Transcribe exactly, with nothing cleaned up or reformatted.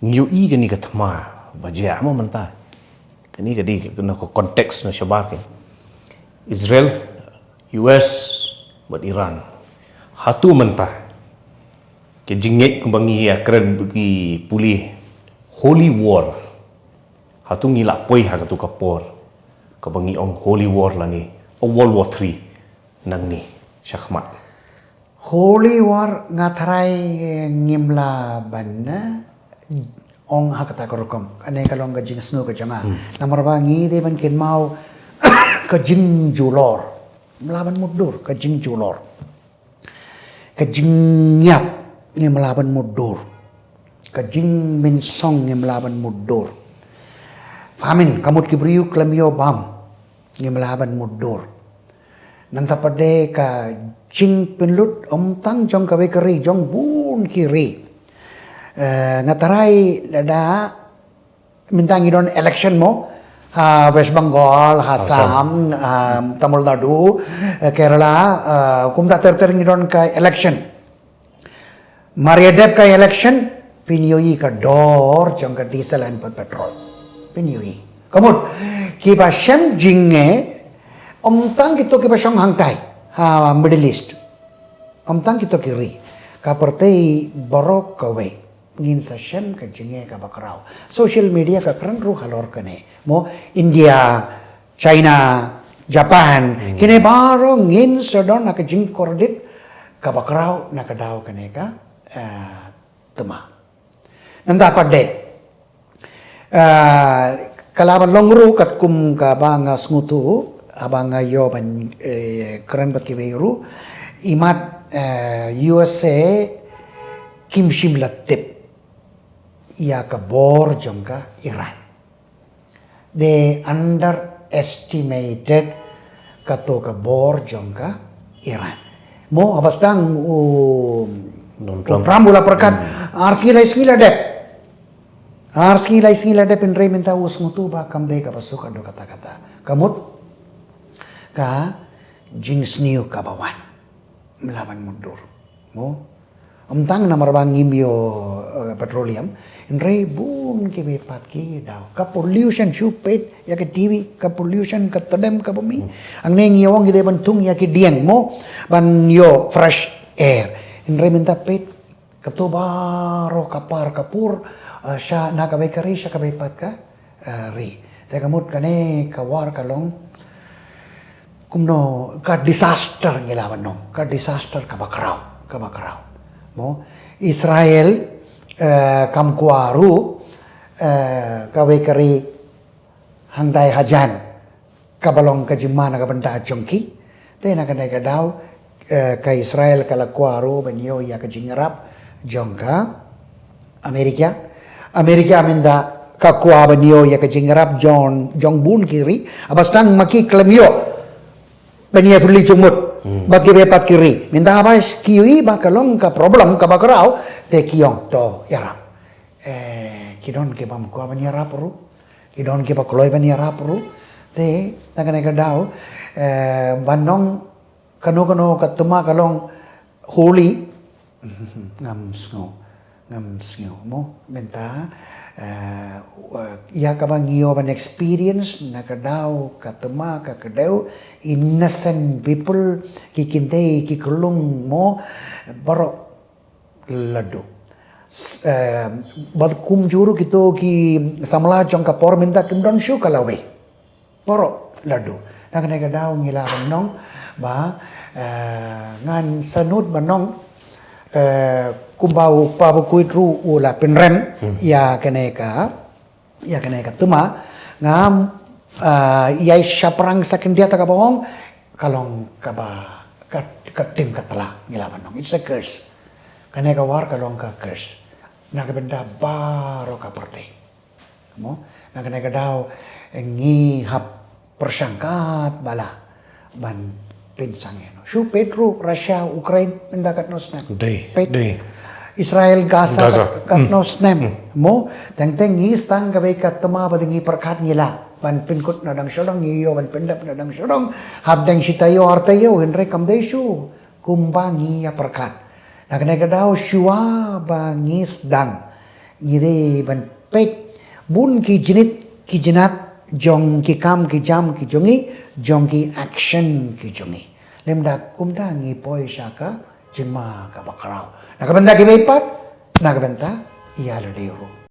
Ngi ïohi kane ka thma ba jia mo mynta. Kane ka dei na ka context na shabar ka Israel, U S bad Iran. Hato mynta ka jingngeit kumba ngi ïa kren ki pule holy war. Hato ngi la poi ha katu ka por kaba ngi ong holy war lane a World War three nangne shakhmat. Holy war nga tharai ngim lah ban ong ha kata ka rukom. Kane ka long ka jingsngew ka jong nga. Namar ba ngi dei ban kynmaw ka jingjulor. Ngim lah ban mutdur ka jingjulor. Ka jingïap ngim lah ban mutdur. Ka jingmynsong ngim lah ban mutdur. Famine, ka mut ki briew khlem ïoh bam, ngim lah ban mutdur. Nangta pat de ka jingpynlut ym tang jong kawei ka ri, jong bun ki ri. Nga tharai lada mynta ngi don election mo ha West Bengal, ha Assam, Tamil Nadu, Kerala, kumta ter ter ngi don ka election. Mar ïa dep ka election, phin ïohi ka dor jong ka diesel and petrol. Phin ïohi. Ka mut kiba shem jingeh ym tang kito kiba shong hangtai ha Middle East. Ym tang kito ki ri, ka pyrthei baroh kawei ngin sa shem ka jingeh kaba khraw. Social media ka kren ruh halor kane mo, India, China, Japan, kine baroh ngin sa don ha ka jingkordit kaba khraw na ka daw kane ka thma. Nangta pat de ka lah ban long ruh katkum kaba nga sngewthuh haba nga ïoh ban kren bad kiwei ruh, imat U S A kim shym la tip ïa ka bor jong ka Iran. They underestimated kato ka bor jong ka Iran. Mo haba sdang u Trump u la pyrkhat ar sngi lai sngi la dep. Ar sngi lai sngi la dep, hynrei mynta u sngewthuh ba kam dei kaba suk haduh katta katta. Ka mut ka jingsniew kaba wan. Ym lah ban mutdur. Mo Ym tang namar ba ngim ïoh petroleum, hynrei bun kiwei pat ki daw. Ka pollution, shu peit ïa ka T V, ka pollution, ka tdem kaba mih. Hangne ngi ong ngi dei ban thung ïa ki dieng mo ban ïoh fresh air. Hynrei mynta peit kato baroh ka par ka pur sha na kawei ka ri sha kawei pat ka ri. Te ka mut kane ka war ka long kumno, ka disaster ngi lah ban ong, ka disaster kaba khraw, kaba khraw. Mo Israel kam kwah ruh kawei ka ri hangtai hajan kaba long ka jingma na ka bynta jong ki. Te na kane ka daw ka Israel ka la kwah ruh ban ïoh ïa ka jingïarap jong ka Amerika. Amerika mynta ka kwah ban ïoh ïa ka jingïarap jong bun ki ri. Haba sdang ma ki khlem ïoh ban ïa pyrli jingmut bad kiwei pat ki ri, mynta haba ki ïohi ba ka long ka problem kaba khraw, te ki ong to ïarap. Ki don kiba ym kwah ban ïarap ruh, ki don kiba kloi ban ïarap ruh. Te na kane ka daw ban ong kano kano ka thma ka long holy, ngam sngew, ngam sngew mo. Mynta ïa kaba ngi ïoh ban experience na ka daw ka thma ka kdew, innocent people, ki kynthei ki khyllung mo, baroh la duh. Bad kumjuh ruh kito ki samla jong ka por mynta kim don shuh ka lawei. Baroh la duh. Na kane ka daw ngi lah ban ong ba ngan sngewthuh ban ong kumba u Kpa Bakhuid ruh u la pynrem ïa kane ka, ïa kane ka thma, ngam ïai shaphrang sa khyndiat, kaba ong ka long kaba ka tim ka tla, ngi lah ban ong it's a curse. Kane ka war ka long ka curse na ka bynta baroh ka pyrthei. Mo na kane ka daw ngi hap pyrshang katba lah ban pynsangeh noh. Shu peit ruh Russia, Ukraine mynta katno snem. Peit Israel, Gaza, katno snem. Mo teng teng ngi sdang kawei ka thma ba ngi pyrkhat ngi lah ban pynkut na dang sha dang, ngi ïoh ban pyndep na dang sha dang, hap dang shi taïew ar taïew, hynrei kam dei shuh kumba ngi ïa pyrkhat. Na kane ka daw shuwa ba ngi sdang Ngi dei ban peit bun ki jnit ki jnat jong ki kam ki jam ki jong ngi, jong ki action ki jong ngi. Lymda kumta ngi poi sha ka jingma kaba khraw. Na ka bynta kiba ipat, na ka bynta ïa lade ruh.